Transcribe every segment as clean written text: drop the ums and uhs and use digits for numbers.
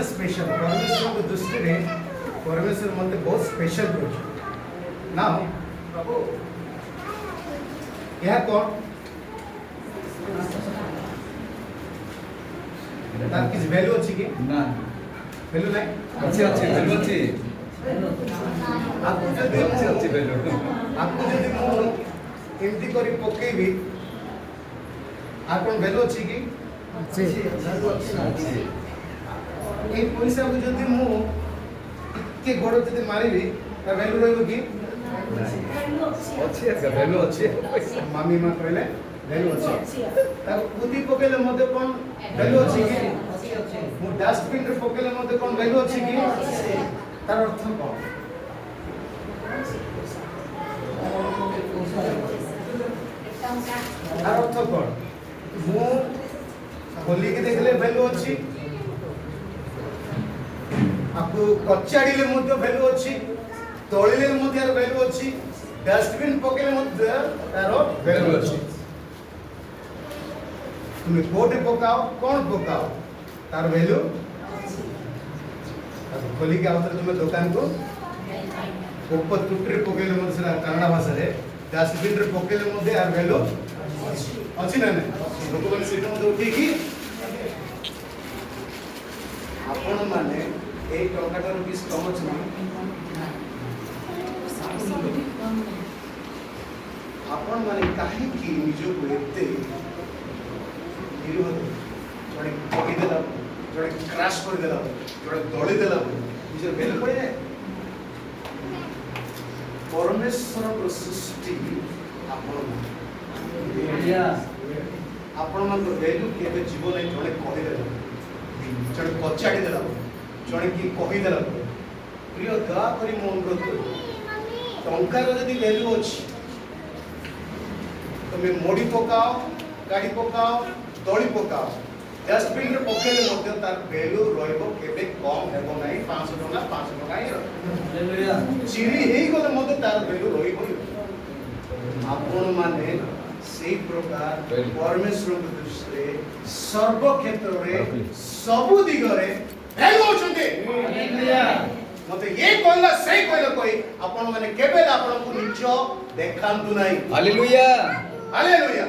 ଜଣେ ସ୍ପେଶାଲ ପରମେଶ୍ୱରଙ୍କ ଦୃଷ୍ଟିରେ। ପରମେଶ୍ୱର ମୋତେ ବହୁତ ସ୍ପେଶାଲ କରୁଛି ନା ପ୍ରଭୁ। ଏହା କ'ଣ? ତାର କିଛି ଭ୍ୟାଲୁ ଅଛି କି? ନା। ଭ୍ୟାଲୁ ନାହିଁ? ଅଛି, ଅଛି, ଭ୍ୟାଲୁ ଅଛି। ଆକୁ ଯଦି ଅଛି, ଅଛି ଭ୍ୟାଲୁ। ଆକୁ ଯଦି ମୁଁ ଏମିତି କରି ପକେଇବି, ଆଉ କ'ଣ ଭ୍ୟାଲୁ ଅଛି କି? ଅଛି। ଏଇ ପଇସାକୁ ଯଦି ମୁଁ ଟିକେ ଗୋଡ଼ ଯଦି ମାରିବି, ତା ଭ୍ୟାଲୁ ରହିବ କି? ଅଛି ଆଜ୍ଞା, ଭ୍ୟାଲୁ ଅଛି। ମାମି ମା କହିଲେ ଭ୍ୟାଲୁ ଅଛି। ତାକୁ କୁଦି ପକେଇଲେ ମଧ୍ୟ କ'ଣ ଭ୍ୟାଲୁ ଅଛି କି? ମୁଁ ଡଷ୍ଟବିନରେ ପକେଇଲେ ମଧ୍ୟ କ'ଣ ଭ୍ୟାଲୁ ଅଛି କି? ତାର ଅର୍ଥ କ'ଣ? ତାର ଅର୍ଥ କ'ଣ? ମୁଁ ଖୋଲିକି ଦେଖିଲେ ଭ୍ୟାଲୁ ଅଛି, ଆକୁ କଚାଡ଼ିଲେ ମଧ୍ୟ ଭ୍ୟାଲୁ ଅଛି, ତଳିଲେ ମଧ୍ୟ ତାର ଭ୍ୟାଲୁ ଅଛି, ଡଷ୍ଟବିନ୍ ପକେଇଲେ ମଧ୍ୟ ତାର ଭ୍ୟାଲୁ ଅଛି। ତୁମେ କୋଉଠି ପକାଅ, କ'ଣ ପକାଅ, ତାର ଭ୍ୟାଲୁ। ତାକୁ ଖୋଲିକି ଆଉ ଥରେ ତୁମେ ଦୋକାନକୁ କୋପ ତୁଟିରେ ପକେଇଲେ ମଧ୍ୟ, ସେଟା କାନାଡା ଭାଷାରେ, ଡଷ୍ଟବିନରେ ପକେଇଲେ ମଧ୍ୟ ଏହାର ଭ୍ୟାଲୁ ଅଛି ନା ନାଇଁ? ଲୋକମାନେ ସେଇଟା ମଧ୍ୟ ଉଠେଇକି। ଆପଣମାନେ ଏଇ ଟଙ୍କାଟାରୁ କିଛି କମ ଅଛି ନା? ଆପଣମାନେ କାହିଁକି ନିଜକୁ ଏତେ ନିରୀହ? ଜଣେ କହିଦେଲା, ଜଣେ କ୍ରାଶ କରିଦେଲା, ଜଣେ ଦଳିଦେଲା ବୋଲି ନିଜର ଭ୍ୟାଲୁ ପଡ଼ିଯାଏ? ପରମେଶ୍ୱରଙ୍କ ସୃଷ୍ଟି ଆପଣମାନେ। ଆପଣମାନଙ୍କ ଭ୍ୟାଲୁ କେବେ ଯିବ ନାହିଁ। ଜଣେ କହିଦେଲା, ଜଣେ କଚାଡ଼ି ଦେଲା, ଜଣେ କିଏ କହିଦେଲା। ପ୍ରିୟ, ଦୟାକରି ମୁଁ ଅନୁରୋଧ କରିବି, ଟଙ୍କାର ଯଦି ଭ୍ୟାଲୁ ଅଛି, ତମେ ମୋଡ଼ି ପକାଅ, କାଢ଼ି ପକାଅ, ଦଳି ପକାଅ, ଡଷ୍ଟବିନରେ ପକେଇଲେ ମଧ୍ୟ ତାର ଭ୍ୟାଲୁ ରହିବ, କେବେ କମ ହେବ ନାହିଁ। 500 ଟଙ୍କା 500 ଟଙ୍କା ହିଁ ରହିବ। ଚିରି ହେଇଗଲେ ମଧ୍ୟ ତାର ଭ୍ୟାଲୁ ରହିବ ହିଁ ରହିବ। ଆପଣମାନେ ସେଇ ପ୍ରକାର ପରମେଶ୍ୱରଙ୍କ ଦୃଷ୍ଟିରେ ସର୍ବକ୍ଷେତ୍ରରେ, ସବୁ ଦିଗରେ ଭ୍ୟାଲୁ ଅଛନ୍ତି। ମତେ ଇଏ କହିଲା, ସେଇ କହିଲା କହି ଆପଣମାନେ କେବେ ହେଲେ ଆପଣଙ୍କୁ ନିଜ ଦେଖାନ୍ତୁ ନାହିଁ। ହାଲେଲୁୟା। ହାଲେଲୁୟା।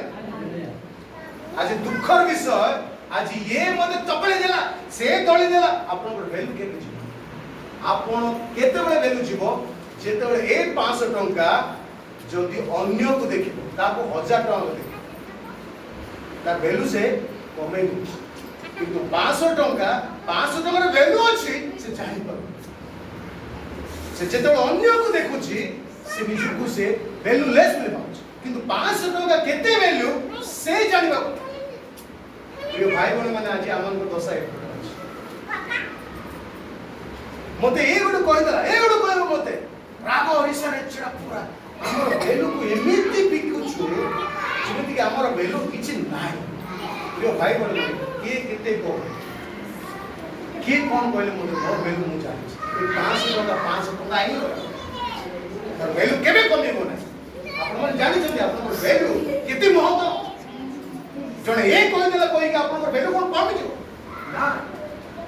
ଆଜି ଦୁଃଖର ବିଷୟ, ଆଜି ଇଏ ମତେ ଚପଳି ଦେଲା, ସେ ଦଳି ଦେଲା, ଆପଣଙ୍କର ଭ୍ୟାଲୁ କେବେ ଯିବ? ଆପଣ କେତେବେଳେ ଭ୍ୟାଲୁ ଯିବ? ଯେତେବେଳେ ଏ 500 ଟଙ୍କା ଯଦି ଅନ୍ୟକୁ ଦେଖିବ, ତାକୁ 1000 ଟଙ୍କା ଦେଖିବ, ତା ଭ୍ୟାଲୁ ସେ କମେଇ ଦେଉଛି। କିନ୍ତୁ 500 ଟଙ୍କା, 500 ଟଙ୍କାର ଭ୍ୟାଲୁ ଅଛି, ସେ ଜାଣିପାରୁନି। ସେ ଯେତେବେଳେ ଅନ୍ୟକୁ ଦେଖୁଛି, ସେ ନିଜକୁ ସେ ଭ୍ୟାଲୁ ଲେସ୍ ବୋଲି ଭାବୁଛି। କିନ୍ତୁ 500 ଟଙ୍କା କେତେ ଭ୍ୟାଲୁ, ସେ ଜାଣିବା କଥା। ପ୍ରିୟ ଭାଇ ଭଉଣୀ ମାନେ, ଆଜି ଆମମାନଙ୍କ ଦଶା ଏ ପ୍ରକାର ଅଛି। ମତେ ଏ ଗୋଟେ କହିଦେଲା, ଏ ଗୋଟେ କହିବ ମତେ, ରାଗ ଈର୍ଷାରେ ଛିଡ଼ା ପୁରା ଆମର ଭ୍ୟାଲୁକୁ ଏମିତି ବିକୁଛୁ, ଯେମିତିକି ଆମର ଭ୍ୟାଲୁ କିଛି ନାହିଁ। ପ୍ରିୟ ଭାଇ ଭଉଣୀ ମାନେ, କିଏ କେତେ କହ, କିଏ କ'ଣ କହିଲେ ମୋତେ, ମୋର ଭ୍ୟାଲୁ ମୁଁ ଜାଣିଛି। ଏ 500 ଟଙ୍କା 500 ଟଙ୍କା ହିଁ ରହିବ, ତାର ଭ୍ୟାଲୁ କେବେ କମିବ ନାହିଁ। ଆପଣମାନେ ଜାଣିଛନ୍ତି ଆପଣଙ୍କର ଭ୍ୟାଲୁ କେତେ ମହତ। ଜଣେ ଏ କହିଦେଲା କହିକି ଆପଣଙ୍କର ଭ୍ୟାଲୁ କ'ଣ କମିଯିବ ନା?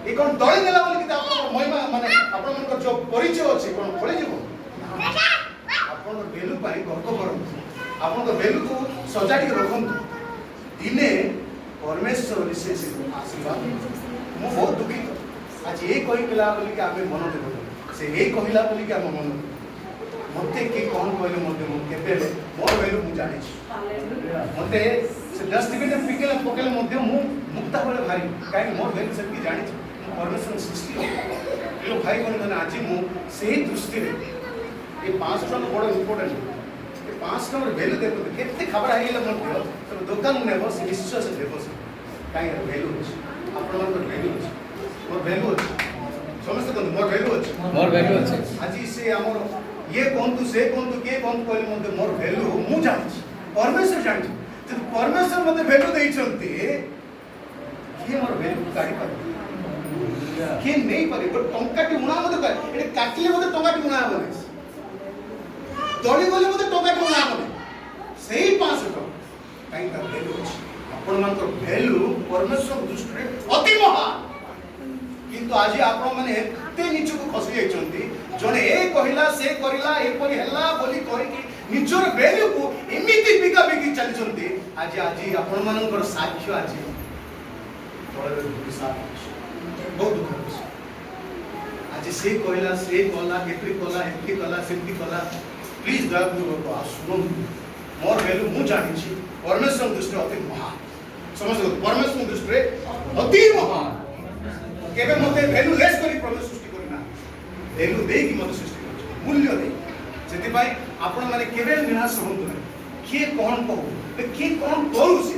ଏ କ'ଣ ଦଳି ଦେଲା ବୋଲି ଆପଣଙ୍କର ମହିମା, ମାନେ ଆପଣଙ୍କର ଯୋଉ ପରିଚୟ ଅଛି, କ'ଣ ପଳେଇଯିବ? ଆପଣଙ୍କ ଭ୍ୟାଲୁ ପାଇଁ ଗର୍ବ କରନ୍ତୁ, ଆପଣଙ୍କ ଭ୍ୟାଲୁକୁ ସଜାଡ଼ିକି ରଖନ୍ତୁ। ଦିନେ ପରମେଶ୍ୱର ନିଶ୍ଚୟ ସେ ଆଶୀର୍ବାଦ ଦେବେ। ମୁଁ ବହୁତ ଦୁଃଖିତ, ଆଜି ଏ କହିଲା ବୋଲିକି ଆମେ ମନ ଦେବୁ, ସେ ଏ କହିଲା ବୋଲିକି ଆମ ମନ ଦେବୁ। ମତେ କିଏ କ'ଣ କହିଲେ ମଧ୍ୟ ମୁଁ କେବେ ହେଲେ ମୋର ଭ୍ୟାଲୁ ମୁଁ ଜାଣିଛି। ମତେ ସେ ଡଷ୍ଟବିନରେ ପିକେଲେ ପକେଇଲେ ମଧ୍ୟ ମୁଁ ମୁକ୍ତା ଭଳି ବାହାରିବି। କାହିଁକି? ମୋର ଭ୍ୟାଲୁ ସେତିକି ଜାଣିଛି, ମୁଁ ପରମେଶ୍ୱର ସୃଷ୍ଟି। ପ୍ରିୟ ଭାଇ ଭଉଣୀ ମାନେ, ଆଜି ମୁଁ ସେଇ ଦୃଷ୍ଟିରେ ଏ 500 ଟଙ୍କା ବଡ଼ ଇମ୍ପୋର୍ଟାଣ୍ଟ। ଏ 500 ଟଙ୍କାର ଭ୍ୟାଲୁ ଦେଖନ୍ତୁ, କେତେ ଖାବରା ହେଇଗଲେ ମଧ୍ୟ ତମେ ଦୋକାନ ନେବ, ସେ ନିଶ୍ଚୟ ସେ ଦେବ ସେ। କାହିଁକି? ଭ୍ୟାଲୁ ଅଛି। ଆପଣମାନଙ୍କର ଭ୍ୟାଲୁ ଅଛି, ମୋର ଭ୍ୟାଲୁ ଅଛି। ସମସ୍ତେ କୁହନ୍ତୁ, ମୋର ଭ୍ୟାଲୁ ଅଛି। ମୋର ଭ୍ୟାଲୁ ଅଛି। ଆଜି ସେ ଆମର ଇଏ କୁହନ୍ତୁ, ସେ କୁହନ୍ତୁ, କିଏ କୁହନ୍ତୁ କହିଲେ ମଧ୍ୟ ମୋର ଭ୍ୟାଲୁ ମୁଁ ଜାଣିଛି, ପରମେଶ୍ୱର ଜାଣିଛି। ଯଦି ପରମେଶ୍ୱର ମୋତେ ଭ୍ୟାଲୁ ଦେଇଛନ୍ତି, କିଏ ମୋର ଭ୍ୟାଲୁ କାଢ଼ିପାରିବ? କିଏ ନେଇପାରିବ? ଗୋଟେ ଟଙ୍କାଟି ଉଣା ମଧ୍ୟ ଏଠି କାଟିଲେ ମଧ୍ୟ ଟଙ୍କାଟି ଉଣା ହେବ ନାହିଁ, ଦଳି ଗଲେ ମଧ୍ୟ ଟଙ୍କାଟି ଉଣା ହେବ ନାହିଁ ସେଇ 500 ଟଙ୍କା। କାହିଁକି? ତାର ଭ୍ୟାଲୁ ଅଛି। ଆପଣମାନଙ୍କର ଭ୍ୟାଲୁ ପରମେଶ୍ୱରଙ୍କ ଦୃଷ୍ଟିରେ ଅତି ମହାନ। କିନ୍ତୁ କିନ୍ତୁ ଆଜି ଆପଣମାନେ ଏତେ ନିଜକୁ ଖସି ଯାଇଛନ୍ତି, ଜଣେ ଏ କହିଲା, ସେ କରିଲା, ଏପରି ହେଲା ବୋଲି କହିକି ନିଜର ଭ୍ୟାଲ୍ୟୁକୁ ଏମିତି ବିକା ବିକି ଚାଲିଛନ୍ତି। ଆଜି ଆଜି ଆପଣମାନଙ୍କର ସାକ୍ଷ୍ୟ ଆଜି ତଳରେ ଧୂଳିସାତ ଅଛି। ବହୁତ ଦୁଃଖ ବିଷୟ। ଆଜି ସେ କହିଲା, ସେ କଲା, ଏପରି କଲା, ଏମିତି କଲା, ସେମିତି କଲା। ପ୍ଲିଜ, ଦୟାପୂର୍ବକ ଆଉ ଶୁଣନ୍ତୁ। ମୋର ଭ୍ୟାଲୁ ମୁଁ ଜାଣିଛି, ପରମେଶ୍ୱରଙ୍କ ଦୃଷ୍ଟିରେ ଅତି ମହାନ। ସମସ୍ତେ କୁହନ୍ତୁ, ପରମେଶ୍ୱରଙ୍କ ଦୃଷ୍ଟିରେ ଅତି ମହାନ। କେବେ ମୋତେ ଭ୍ୟାଲୁ ଲେସ୍ କରି ପ୍ରଭୁ ସୃଷ୍ଟି କରିନାହାନ୍ତି। ଭ୍ୟାଲୁ ଦେଇକି ମୋତେ ସୃଷ୍ଟି କରିଛନ୍ତି, ମୂଲ୍ୟ ଦେଇ। ସେଥିପାଇଁ ଆପଣମାନେ କେବେ ନିରାଶ ହୁଅନ୍ତୁ ନାହିଁ। କିଏ କ'ଣ କହୁ, କିଏ କ'ଣ କରୁ, ସେ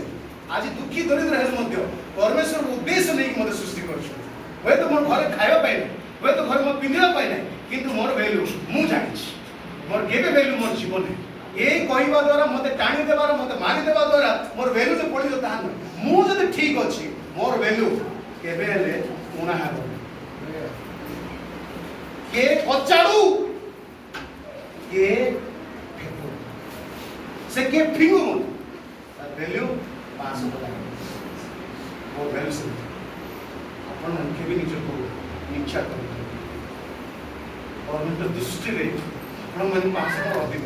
ଆଜି ଦୁଃଖୀ ଦରିଦ୍ର ହେଲେ ମଧ୍ୟ ପରମେଶ୍ୱର ଉଦ୍ଦେଶ୍ୟ ନେଇକି ମୋତେ ସୃଷ୍ଟି କରିଛନ୍ତି। ହୁଏତ ମୋର ଘରେ ଖାଇବା ପାଇଁ ନାହିଁ, ହୁଏତ ଘରେ ମୋ ପିନ୍ଧିବା ପାଇଁ ନାହିଁ, କିନ୍ତୁ ମୋର ଭ୍ୟାଲୁ ମୁଁ ଜାଣିଛି। ମୋର କେବେ ଭ୍ୟାଲୁ ମୋର ଜୀବନ ଏ କହିବା ଦ୍ୱାରା, ମୋତେ ଟାଣି ଦେବାର, ମୋତେ ମାରି ଦେବା ଦ୍ୱାରା ମୋର ଭ୍ୟାଲୁ ଯେ ପଡ଼ିବ ତାହା ନୁହେଁ। ମୁଁ ଯଦି ଠିକ ଅଛି, ମୋର ଭ୍ୟାଲୁ କେବେ ହେଲେ ଉଣା ହେବ। କିଏ କଚାଡୁ, କିଏ ଫେକୁ, ସେ କିଏ ଫିଙ୍ଗୁ, ମୋତେ ତାର ଭ୍ୟାଲ୍ୟୁ 500 ଟଙ୍କା। ମୋର ଭ୍ୟାଲ୍ୟୁ ସେମିତି। ଆପଣ କେବେ ନିଜକୁ ନିଚା କରନ୍ତୁ। ପରମେଶ୍ୱର ଦୃଷ୍ଟିରେ ଆପଣମାନେ 500 ଟଙ୍କା ଅଧିକ।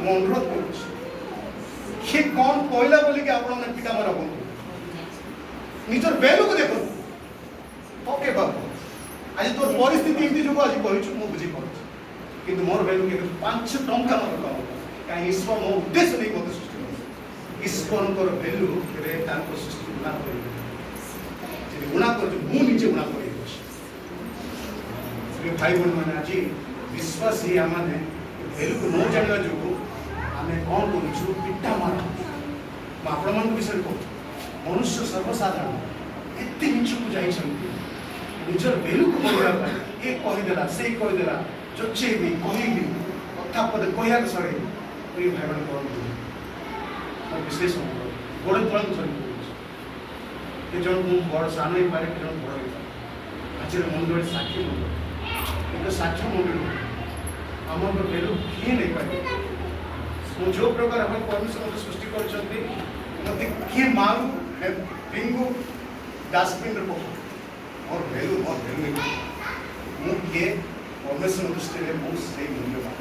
ମୁଁ ଅନୁରୋଧ କରୁଛି, କିଏ କ'ଣ କହିଲା ବୋଲିକି ଆପଣମାନେ ପିଟା ମାରା ହୁଅନ୍ତୁ। ନିଜର ଭ୍ୟାଲୁକୁ ଦେଖନ୍ତୁ। ଓକେ ବାବୁ, ଆଜି ତୋର ପରିସ୍ଥିତି ଏମିତି ଯୋଗୁଁ ଆଜି କହିଛୁ, ମୁଁ ବୁଝିପାରୁଛି। କିନ୍ତୁ ମୋର ଭ୍ୟାଲୁ କେବେ 5 ଟଙ୍କା ମୋର କମ। କାହିଁ ଈଶ୍ୱର ମୋ ଉଦ୍ଦେଶ୍ୟ ନେଇ ମୋତେ ସୃଷ୍ଟି କରିଛନ୍ତି। ଈଶ୍ୱରଙ୍କର ଭ୍ୟାଲୁ କେବେ ତାଙ୍କ ସୃଷ୍ଟି ଊଣା କରିବେ। ଯଦି ଊଣା କରୁଛି, ମୁଁ ନିଜେ ଊଣା କରିଯାଉଛି। ପ୍ରିୟ ଭାଇ ଭଉଣୀମାନେ, ଆଜି ବିଶ୍ୱାସୀ ଆମମାନେ ଭ୍ୟାଲୁକୁ ନ ଜାଣିବା ଯୋଗୁଁ ଆମେ କ'ଣ କରୁଛୁ? ପିଟା ମାର। ମୁଁ ଆପଣମାନଙ୍କ ବିଷୟରେ କହୁଛି, ମନୁଷ୍ୟ ସର୍ବସାଧାରଣ ଏତେ ନିଚକୁ ଯାଇଛନ୍ତି ନିଜର ଭ୍ୟାଲୁକୁ ବଢ଼ିବା ପାଇଁ। ଏ କହିଦେଲା, ସେ କହିଦେଲା, ଚୋଚେଇବି, କହିବି, କଥା ପଦେ କହିବାକୁ ସରେଇବି। ପ୍ରିୟ ଭାଇମାନେ, କରନ୍ତୁ। ମୋ ବିଶେଷ ଅନୁରୋଧ, ଗୋଡ଼ ତଳକୁ ଧରି କହୁଛି। କେ ଜଣ ମୁଁ ବଡ଼ ସାନ ହେଇପାରେ, କେ ଜଣ ବଡ଼ ହେଇପାରେ। ଆଜିର ମଣ୍ଡଳୀ ସାକ୍ଷୀ ମଣ୍ଡଳୀ, ଏକ ସାକ୍ଷ୍ୟ ମଣ୍ଡଳୀ। ଆମର ଭ୍ୟାଲୁ କିଏ ନେଇପାରିବ? ମୁଁ ଯେଉଁ ପ୍ରକାର ଆପଣ ପରମେଶ୍ୱର ମୋତେ ସୃଷ୍ଟି କରିଛନ୍ତି, ମୋତେ କିଏ ମାରୁ, ଫିଙ୍ଗୁ, ଡଷ୍ଟବିନ୍ରେ ପକାଉ, ମୋର ଭ୍ୟାଲୁ ମୁଁ କିଏ? ପରମେଶ୍ୱର ଦୃଷ୍ଟିରେ ମୁଁ ସେଇ ମୂଲ୍ୟବାନ।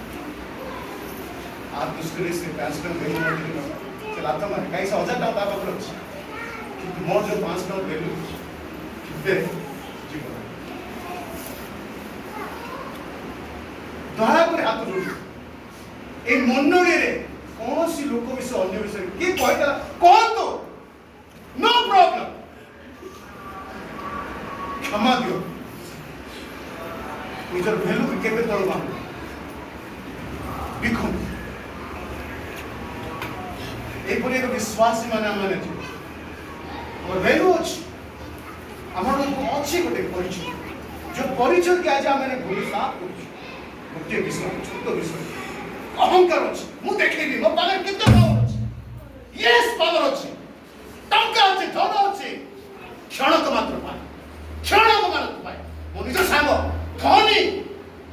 ଆ ଦୃଷ୍ଟିରେ ସେ 5 ଟଙ୍କା ଭ୍ୟାଲୁ ମଧ୍ୟ ସେ ଲାତ ମାରେ। କାହିଁ ସେ 1000 ଟଙ୍କା ତା ପାଖରେ ଅଛି, କିନ୍ତୁ ମୋର ଯେଉଁ 5 ଟଙ୍କା ଭ୍ୟାଲୁ ଅଛି, କେବେ ଯିବ ନାହିଁ। ଦୟାକରି ହାତ ଯୋଡୁ, ଏଇ ମଣ୍ଡଳୀରେ କୌଣସି ଲୋକ ବିଷୟ, ଅନ୍ୟ ବିଷୟରେ କିଏ କହିଦେଲା, କୁହନ୍ତୁ, ନୋ ପ୍ରୋବ୍ଲେମ, କ୍ଷମା ଦିଅ। ନିଜର ଭ୍ୟାଲୁକୁ କେବେ ତଳକୁ ଆଣ ବିଖନ୍ତୁ। ଏପରି ଏକ ବିଶ୍ୱାସୀ ମାନେ ଆମେ ଅଛୁ। ଆମର ଭ୍ୟାଲୁ ଅଛି, ଆମର ଅଛି ଗୋଟେ ପରିଚୟ, ଯୋଉ ପରିଚୟ କି ଆଜି ଆମେ ଧୂଳିସାତ କରୁଛୁ। ଗୋଟିଏ ବିଷୟ, ଛୋଟ ବିଷୟ, ଅହଙ୍କାର ଅଛି। ମୁଁ ଦେଖେଇବି ମୋ ପାଖରେ କେତେ ପାୱାର ଅଛି। ୟେସ୍, ପାୱାର ଅଛି, ଟଙ୍କା ଅଛି, ଧନ ଅଛି, କ୍ଷଣକ ମାତ୍ର ପାଇଁ, କ୍ଷଣକ ମାତ୍ର ପାଇଁ। ମୋ ନିଜ ସାଙ୍ଗ ଧନୀ,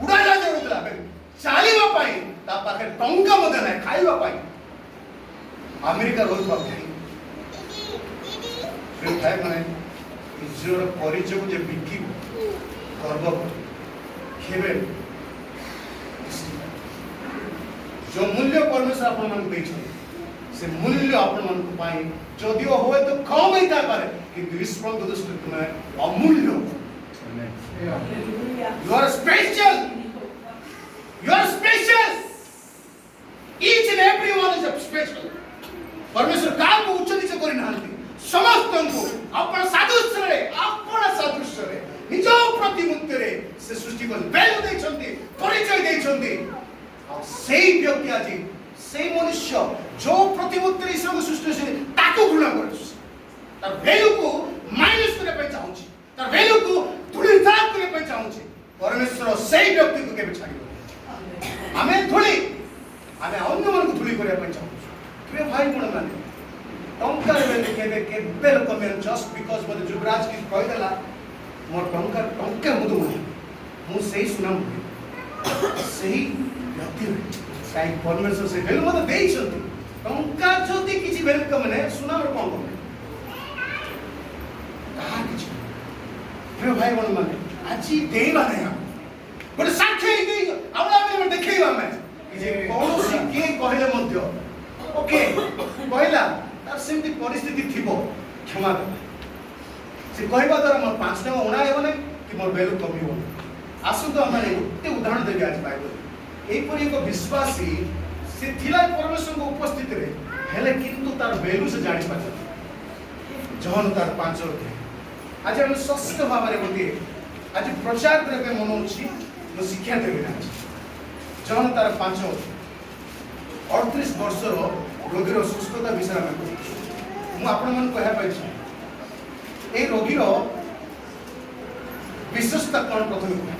ଉଡ଼ାଜାହାଜ ଉଡୁଥିଲା, ଚାଲିବା ପାଇଁ ତା ପାଖରେ ଟଙ୍କା ମଧ୍ୟ ନାହିଁ ଖାଇବା ପାଇଁ। ଆମେରିକା ରହୁଥିବା ଭାଇ, ପ୍ରିୟ ଭାଇମାନେ, ନିଜର ପରିଚୟକୁ ଯେ ବିକିବ ଗର୍ବ କରି, କେବେ ଯୋଉ ମୂଲ୍ୟ ପରମେଶ୍ୱର ଆପଣମାନଙ୍କୁ ଦେଇଛନ୍ତି, ସେ ମୂଲ୍ୟ ଆପଣମାନଙ୍କ ପାଇଁ ଯଦିଓ ହୁଏତ କମ ହେଇଥାଇପାରେ, କିନ୍ତୁ ଈଶ୍ୱରଙ୍କ ଦୃଷ୍ଟିରେ ତୁମେ ଅମୂଲ୍ୟ। You are special. You are special. Each and every one is a special. ପରମେଶ୍ୱର କାହାକୁ ଉଚ୍ଚ ନୀଚ କରିନାହାନ୍ତି। ସମସ୍ତଙ୍କୁ ଆପଣ ସାଦୃଶ୍ୟରେ ନିଜ ପ୍ରତିମୂର୍ତ୍ତିରେ ସେ ସୃଷ୍ଟି କରି ଭ୍ୟାଲୁ ଦେଇଛନ୍ତି, ପରିଚୟ ଦେଇଛନ୍ତି। ଆଉ ସେଇ ବ୍ୟକ୍ତି ଆଜି, ସେଇ ମନୁଷ୍ୟ ଯୋଉ ପ୍ରତିମୂର୍ତ୍ତିରେ ଈଶ୍ୱରଙ୍କୁ ସୃଷ୍ଟି କରିছে, ତାକୁ ଘୃଣା କରୁଛି, ତାର ଭ୍ୟାଲୁକୁ ମାଇନସ୍ କରିବା ପାଇଁ ଚାହୁଁଛି, ତାର ଭ୍ୟାଲୁକୁ ଧୂଳିସାତ କରିବା ପାଇଁ ଚାହୁଁଛି। ପରମେଶ୍ୱର ସେଇ ବ୍ୟକ୍ତିକୁ କେବେ ଛାଡ଼ିବ? ଆମେ ଧୂଳି, ଆମେ ଅନ୍ୟମାନଙ୍କୁ ଧୂଳି କରିବା ପାଇଁ ଚାହୁଁଛୁ। ପ୍ରିୟ ଭାଇ ଭଉଣୀମାନେ, ଟଙ୍କାର ଭ୍ୟାଲୁ କେବେ କେବେ କମେ। ଜଷ୍ଟ because ମୋତେ ଯୁବରାଜ କିଛି କହିଦେଲା, ମୋ ଟଙ୍କା ଟଙ୍କା ମୁଁ ଦେଉନି, ମୁଁ ସେଇ ସୁନାମ ହୁଏ, ସେଇ ବ୍ୟକ୍ତି ହୁଏ। କାହିଁକି ପରମେଶ୍ୱର ସେ ଭ୍ୟାଲୁ ମୋତେ ଦେଇଛନ୍ତି। ଟଙ୍କା ଯଦି କିଛି ଭ୍ୟାଲୁ କମେ ନାହିଁ, ସୁନାମର କ'ଣ କମେ? ତାହା କିଛି। ପ୍ରିୟ ପ୍ରିୟ ଭାଇ ଭଉଣୀମାନେ, ଆଜି ଡେଇଁବା ନାହିଁ। ଆମେ ଗୋଟେ ସାକ୍ଷୀ ହେଇକି ଆଉ ଆମେ ଦେଖେଇବା ଆମେ ଯେ କୌଣସି କିଏ କହିଲେ ମଧ୍ୟ, ଓକେ, କହିଲା, ତାର ସେମିତି ପରିସ୍ଥିତି ଥିବ, କ୍ଷମା ଦେବା। ସେ କହିବା ଦ୍ୱାରା ମୋର 5 ଟଙ୍କା ଉଣା ହେବ ନାହିଁ କି ମୋର ଭ୍ୟାଲୁ କମିବ ନାହିଁ। ଆସନ୍ତୁ, ଆମେ ଗୋଟେ ଉଦାହରଣ ଦେବି ଆଜି ବାଇବଲ। ଏହିପରି ଏକ ବିଶ୍ୱାସୀ ସେ ଥିଲା ପରମେଶ୍ୱରଙ୍କ ଉପସ୍ଥିତିରେ, ହେଲେ କିନ୍ତୁ ତାର ଭ୍ୟାଲୁ ସେ ଜାଣିପାରିଲା। ଯୋହନ ତାର 5 ଅଧ୍ୟାୟ। ଆଜି ଆମେ ଷଷ୍ଠ ଭାବରେ ଗୋଟିଏ ଆଜି ପ୍ରଚାର କରିବା ପାଇଁ ମନ ଅଛି, ମୁଁ ଶିକ୍ଷା ଦେବି ନା ଆଜି। ଯୋହନ ତାର 5, 38 ବର୍ଷର ରୋଗୀର ସୁସ୍ଥତା ବିଷୟରେ ଆମେ କହୁଛୁ। ମୁଁ ଆପଣମାନଙ୍କୁ କହିବା ପାଇଁ ଚାହେଁ, ଏଇ ରୋଗୀର ବିଶେଷତା କ'ଣ? ପ୍ରଥମେ କୁହ,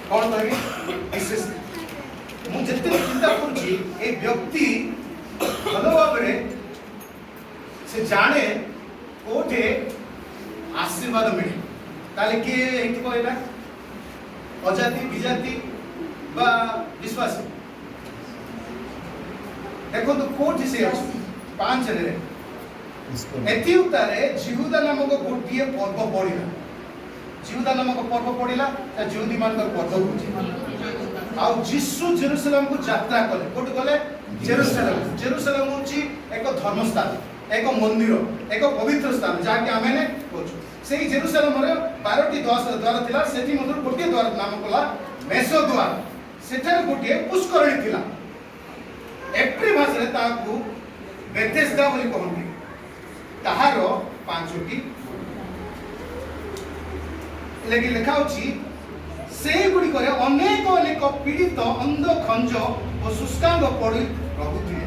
କ'ଣ କହିବି ବିଶେଷତା? ମୁଁ ଯେତେ ଚିନ୍ତା କରୁଛି, ଏଇ ବ୍ୟକ୍ତି ଭଲ ଭାବରେ ସେ ଜାଣେ କୋଉଠି ଆଶୀର୍ବାଦ ମିଳେ। ତାହେଲେ କିଏ ହେଇଥିବ ଏଇଟା? ଅଜାତି, ବିଜାତି ବା ବିଶ୍ୱାସୀ? ଦେଖନ୍ତୁ କୋଉଠି ସେ ଅଛି, 5ରେ। ଏଥିଉତ୍ତାରେ ଯିହୁଦା ନାମକ ଗୋଟିଏ ପର୍ବ ପଡ଼ିଲା। ଯିହୁଦା ନାମକ ପର୍ବ ପଡ଼ିଲା, ଯିହୁଦୀ ମାନଙ୍କର ପର୍ବ ହଉଛି। ଆଉ ଯୀଶୁ ଜେରୁସାଲେମକୁ ଯାତ୍ରା କଲେ। କୋଉଠି ଗଲେ? ଜେରୁସାଲେମ। ଜେରୁସାଲେମ ହଉଛି ଏକ ଧର୍ମସ୍ଥାନ, ଏକ ମନ୍ଦିର, ଏକ ପବିତ୍ର ସ୍ଥାନ, ଯାହାକି ଆମେ କହୁଛୁ। ସେଇ ଜେରୁସାଲେମରେ 12ଟି ଦ୍ୱାର ଥିଲା। ସେଥି ମଧ୍ୟରୁ ଗୋଟିଏ ଦ୍ୱାର ନାମ କଲା ମେଷ ଦ୍ୱାର। ସେଠାରେ ଗୋଟିଏ ପୁଷ୍କରିଣୀ ଥିଲା। ଏବ୍ରୀ ଭାଷାରେ ତାହାକୁ ବେଥେସ୍ଦା ବୋଲି କହନ୍ତି। ତାହାର ପାଞ୍ଚଟି ଲେଖି ଲେଖା ଅଛି। ସେଇଗୁଡ଼ିକରେ ଅନେକ ଅନେକ ପୀଡ଼ିତ, ଅନ୍ଧ, ଖଞ୍ଜ ଓ ଶୁଷ୍କାଙ୍ଗ ପଡ଼ି ରହୁଥିଲେ।